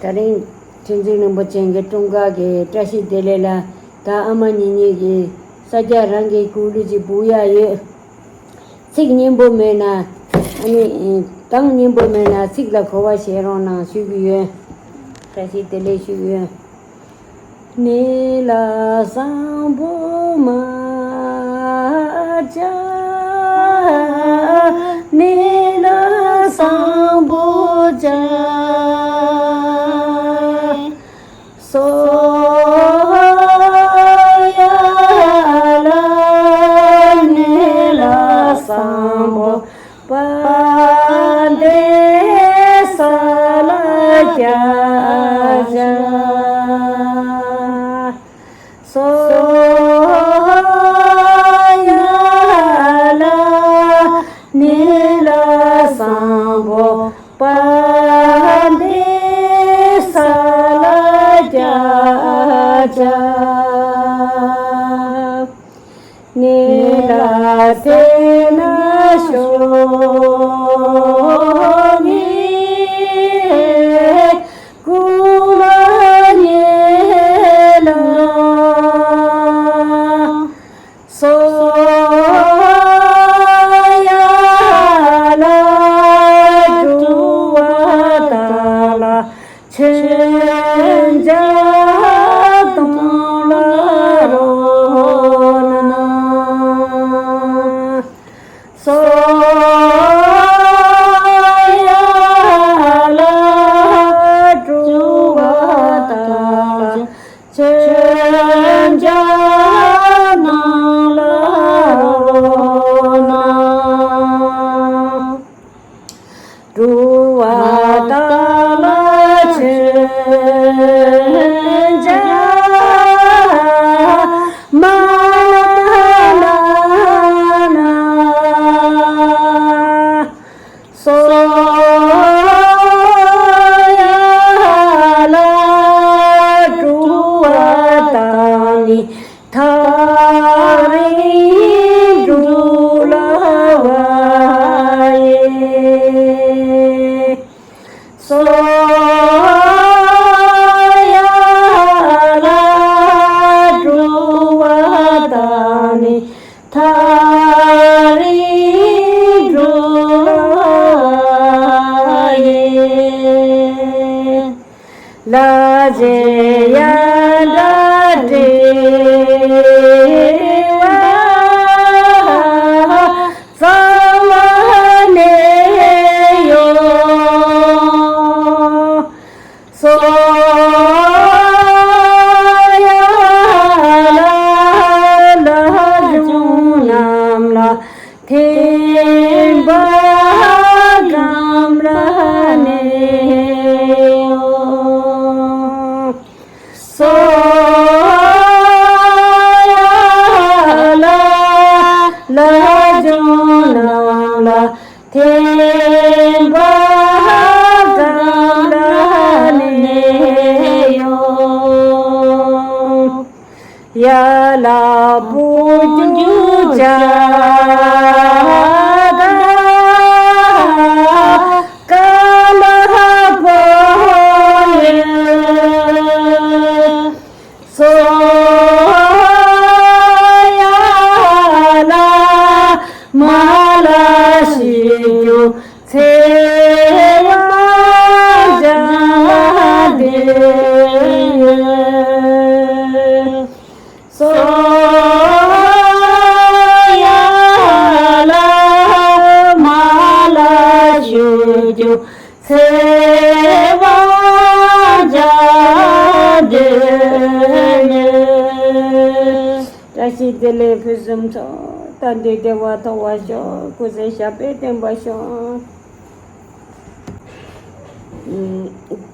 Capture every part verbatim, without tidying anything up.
ད་རིང་ཁྲི་འཛིན་རིན་པོ་ཆེ་གི་འཁྲུངས་སྐར་གྱི་བཀྲ་ཤིས་བདེ་ལེགས་ལ། ད་ཨ་མ་ཉིད་ཉིད་ཀྱིས་ས་སྐྱ་རང་གི་སྐུ་ལུས་ཀྱི་སྦུག་ཡ་ཡོད། ཚིག་སྙན་པོ་མེད་ན། ཨ་ནི་གདངས་སྙན་པོ་མེད་ན་ཚིག་ལ་གོ་བ་བཞག་རོགས་གནང་ཞུ་གི་ཡོད། བཀྲ་ཤིས་བདེ་ལེགས་ཞུ་གི་ཡོད། ནི་ལ་སང་པོ་མ་ཅ། ནི་ལ་སང་པོ་ཅ། སོ་ཡ་ལ་ནི་ལ་སང་པོ། པ་དེ་ས་ལ་ཀྱ་ཇ། སོ་ཡ་ལ་ནི་ལ་སང་པོ། པ་དེ་ས་ལ་ཀྱ་ཇ། ནི་ལ་དེ་ན་ཤོ་ནི་ཀུ་ལ་ཉེ་ལ། སོ་ཡ་ལ་དྲུ་བ་ད་ལ། མཚོན་ཆ་དང་ལ་རོ་ན། སོ་ཡ་ལ་དྲུ་བ་ད་ལ། མཚོན་ཆ་དང་ལ་རོ་ན། དྲུ་བ་ད་ལ་མཚོན་ཆ་མ་ན་ན། སོ་ཡ་ལ་དྲུ་བ་ད་ནི། ཐ་རི་དྲུ་ལ་བ་ཡེ། སོ་ཡ་ལ་དྲུ་བ་ད་ནི། ཐ་རི་དྲུ་ལ་བ་ཡེ། ལ་ཇེ་ཡ་ད་ཏྲེ་བ་ཙ་ལ་ནེ་ཡོ། སོ་ཡ་ལ་ལ་ཇུ་ནམ་ལ། ཐེམ་པ་ཀམ་ལ་ནེ་ཡོ། སོ་ཡ་ལ་ལ་ཇུ་ནམ་ལ། ཐེམ་པ་ཀམ་ལ་ནེ་ཡོ། ཡ་ལ་པུ་ཇུ་ཇ་ད་ཀ་ལ་པོ་ཡེ། སོ་ཡ་ལ་མ་ལ་ཤི་ཇུ། ཚེ་བ་ཇ་དེ། སོ་ཡ་ལ་མ་ལ་ཤུ་ཇུ། ཚེ་བ་ཇ་དེ། བཀྲ་ཤིས་བདེ་ལེགས་ཕུན་སུམ་ཚོགས། ད་འདི་བདེ་བ་ཐོབ་པར་ཤོག་སྐུ་ཚེ་ཞབས་པད་བརྟན་པར་ཤོག་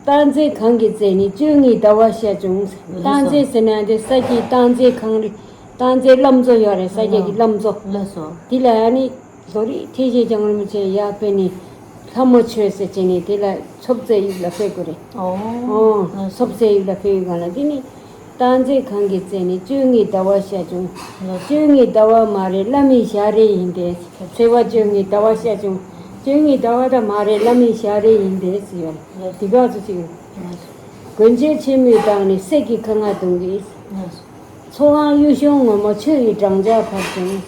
སྟག་རྩེ་གངས་ཀྱི་རྩེ་ནས་བཅོ་ལྔའི་ཟླ་བ་ཤར་བྱུང་། སྟག་རྩེ་ཟེར་ན་འདི་ས་སྐྱའི་སྟག་རྩེ་གངས་རི། སྟག་རྩེ་བླ་མཚོ་ཡོད་རེད། ས་སྐྱ་གི་བླ་མཚོ། ལགས་སོ། དེ་ལ་ཨ་ནི་ལོ་རེ་ཐེག་ཆེན་རྒྱལ་བ་རིན་པོ་ཆེ་ཡར་ཕེབས་ནས་ལྷ་མོ་མཆོད་ཟེར་བྱས་ནས་དེ་ལ་ཚོགས་རྫས་དབྱིབས་ལ་ཕེབས་དགོས་རེད། ཨོ། ཨོ། ཚོགས་རྫས་དབྱིབས་ལ་ཕེབས་ཡོད་ག་ལ། དེ་ནི་སྟག་རྩེ་གངས་ཀྱི་རྩེ་ནས་བཅོ་ལྔའི་ཟླ་བ་ཤར་བྱུང་། བཅོ་ལྔའི་ཟླ་བ་མ་རེད་བླ་མའི་ཞག་རེད་ཡིན་ཏེ། ཚེས་པ་བཅོ་ལྔའི་ཟླ་བ་ཤར་བྱུང་། བཅོ་ལྔའི་ཟླ་བ་ད་མ་རེད་བླ་མའི་ཞག་རེད་ཡིན་ཏེ་ཟེར་ཡོད། དེ་ག་ཚོད་ཅིག་མགོན་ཆེན་ཆེན་མོའི་གདངས་ནི་གསེར་གྱི་ཁ་ང་བརྡུང་གིས། ཚོགས་དབང་གཡུ་གཞོང་ངོ་མ་ཆོས་ཡི་སྦྲང་ཆར་བབས་ཤིང་།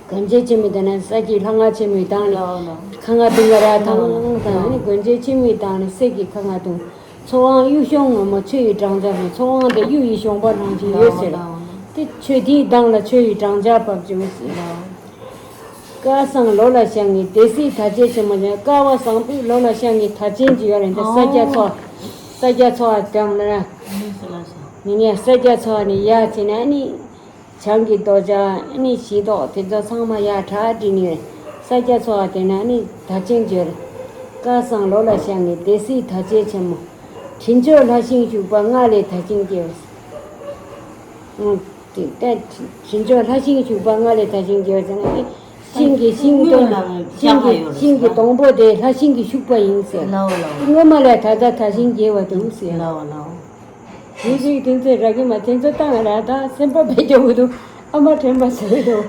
གངས་ཅན་སྤྱི་མི་དེ་ནས་ས་ཀྱི་ལྷ་ང་ཆེན་མོའི་གདངས་ལ། ལའོ་ལའོ། ཁ་ང་བརྡུང་བ་ར་ཐང་ཐང་ནི་གངས་ཅན་སྤྱི་མི་དང་ནི་གསེར་གྱི་ཁ་ང་བརྡུང་། ཚོགས་དབང་གཡུ་གཞོང་ངོ་མ་ཆོས་ཡི་སྦྲང་ཆར་ནི་ཚོགས་དབང་དེ་གཡུ་ཡི་གཞོང་པ་ནང་བཞིན་ཡོད་ཟེར། ལའོ་ལའོ། དེ་ཆོས་དེའི་གདངས་ལ་ཆོས་ཡི་སྦྲང་ཆར་བབས་བྱུང་ཟེར། ལའོ། སྐལ་བཟང་ལོ་ལ་ཤར་ནི་སྡེ་སྲིད་དར་ཅན་ཆེན་མོ་ལ། སྐལ་བ་བཟང་པོའི་ལོ་ལ་ཤར་ནི་དར་ཅན་གྱི་ཡོད་རེད་འདི་ས་སྐྱ་ཚོ། ས་སྐྱ་ཚོ་དང་ལ། ནི་ནི་ས་སྐྱ་ཚོ་ནི་ཡ་ཅི་ན་ནི། བྱང་གི་རྡོ་རྗེ་ཨ་ནི་ཞི་ཏོག་དེ་ཚོ་ཚང་མ་ཡར་གྲ་སྒྲིག་ནས་ས་སྐྱ་ཚོ་བ་དེ་ན་ནི་དར་ཅན་འབྱོར། སྐལ་བཟང་ལོ་ལ་ཤར་ནས་སྡེ་སྲིད་དར་ཅན་ཆེན་མོ། དྲིན་མཆོག་ལྷ་ཤིང་བཞུགས་པ་ང་ལས་དར་ཅན་སྐྱེ་བ། དེ་ལྟར་དྲིན་མཆོག་ལྷ་ཤིང་བཞུགས་པ་ང་ལས་དར་ཅན་སྐྱེ་བ་ཟེར་ན་ནི་ཤིང་གི་ཤིང་སྡོང་། ཤིང་གི་ཤིང་གི་སྡོང་པོ་དེ་ལྷ་ཤིང་གི་ཤུག་པ་ཡིན་ཟེར། ལའོ་ལའོ། སྔོན་མ་ལས་ད་ལྟ་དར་ཅན་སྐྱེ་བ་འདུག་ཟེར། ལའོ་ལའོ། དེ་རིགས་དེ་ཚོའི་ར་གི་མ་དེ་ཚོ་བཏང་ར་ད་སེམས་པ་བེད་སྐྱོ་བོ་འདུག་ཨ་མ་དྲན་པ་ཟེར་འདུག